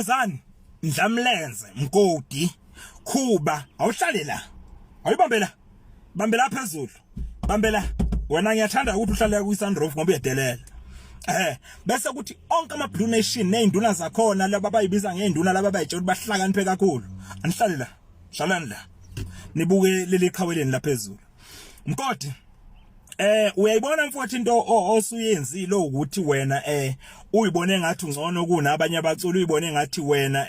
Khuzani, Ndlamlenze, Mgodi, Khuba, awuhlale la. Awuyibambe la. Bambela phezulu. Bambela. Wena ngiyathanda ukuthi uhlale ku sunroof ngoba uyadelela. Bese kuthi onke ama Blue Nation nezinduna zakhona laba abayibiza ngeinduna laba abayitshela ukuthi bahlakaniphe kakhulu. Anihlale la. Hlalani la. Nibuke leli qhaweleni la phezulu. Mkoti uyayibona mfowethu into osuyenzile ukuthi wena uyibone ngathi ungcono kunabanye abaculi, uyibone ngathi wena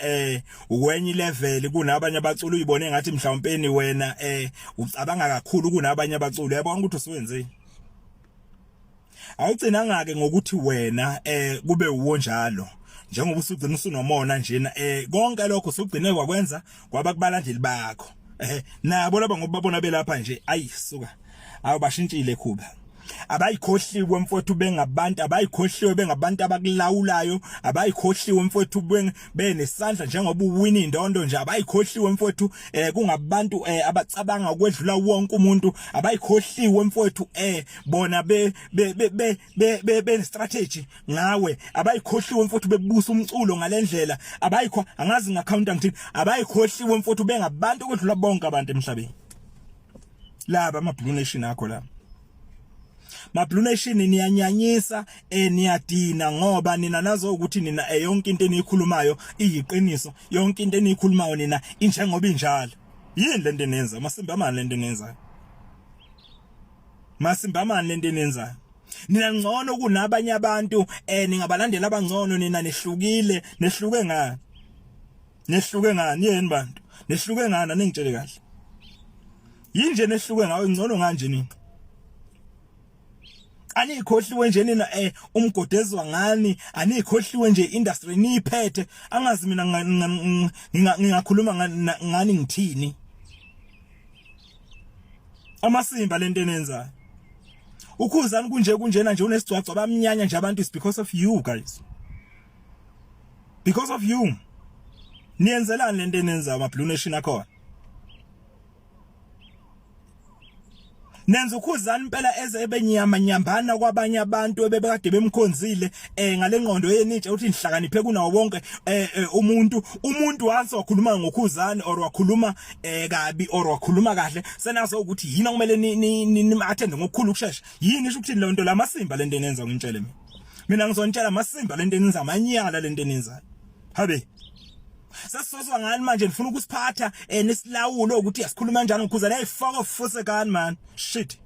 ukwenye level kunabanye abaculi, uyibone ngathi mhlawumpeni wena ucabanga kakhulu kunabanye abaculi. Uyabona ukuthi usuyenzile. Awugcinanga ke ngokuthi wena kube uwo njalo njengoba usugcina usunomona njena, konke lokho usugcine kwakwenza kwaba kubalandeli bakho. Nabo laba ngoba babona belapha nje, ayi suka, awubashintshile Khuba. Abayikhohliwe mfowethu bengabantu, abayikhohliwe bengabantu abakulawulayo, abayikhohliwe mfowethu benesandla njengoba uwina indondo nje, abayikhohliwe mfowethu kungabantu abacabanga ukwedlula wonke umuntu, abayikhohliwe mfowethu bona be be be be be strategy ngawe, abayikhohliwe mfowethu bebusa umculo ngalendlela, abayikho angazi ngacounter ngithini, abayikhohliwe mfowethu bengabantu ukwedlula bonke abantu emhlabeni. Laba ama Blue Nation akho la. Ma Blue Nation niyanyanyisa, niyadina ngoba nina nazo ukuthi nina yonke into eniyikhulumayo iyiqiniso, yonke into eniyikhulumayo nina injengoba injalo. Yini lento eniyenza? Masimba mani lento eniyenzayo? Masimba mani lento eniyenzayo? Nina ngcono kunabanye abantu, ningabalandeli abangcono nina, nehlukile, nehluke ngani? Nehluke ngani yini bantu? Nehluke ngani? Ningitshele kahle. Yinje nehluke ngawe, ngcono kanje nina? Anikhohliwe nje nina umgodezwa ngani, anikhohliwe nje industry niyiphethe. Angazi mina ngingakhuluma ngani ngithini. Amasimba lento enenzayo. Ukhuzani kunje kunjena nje unesigcwagcwa bamnyanya nje abantu, is because of you guys. Because of you. Niyenzelani lento enenzayo ama Blue Nation akhona? Nenza ukhuzani impela eze ebenyama nyambana kwabanye abantu ebebekade bemkhonzile ngalenqondo yenitshe uthi nihlakaniphe kunawo wonke umuntu once wakhuluma ngokhuzani or wakhuluma kabi or wakhuluma kahle, senazo ukuthi yini okumele ni attend ngokukhulu ukushesha. Yini isho ukuthi lonto lamasimba lento enenza? Ngintshele mina, mina ngizontshela amasimba lento enenza, amanyala lento enenzayo. Habe sesizozwa ngani manje nifuna ukusiphatha nisilawulo ukuthi asikhuluma kanjani ngokhuzani? Hey, fuck off, fusekani man, shit.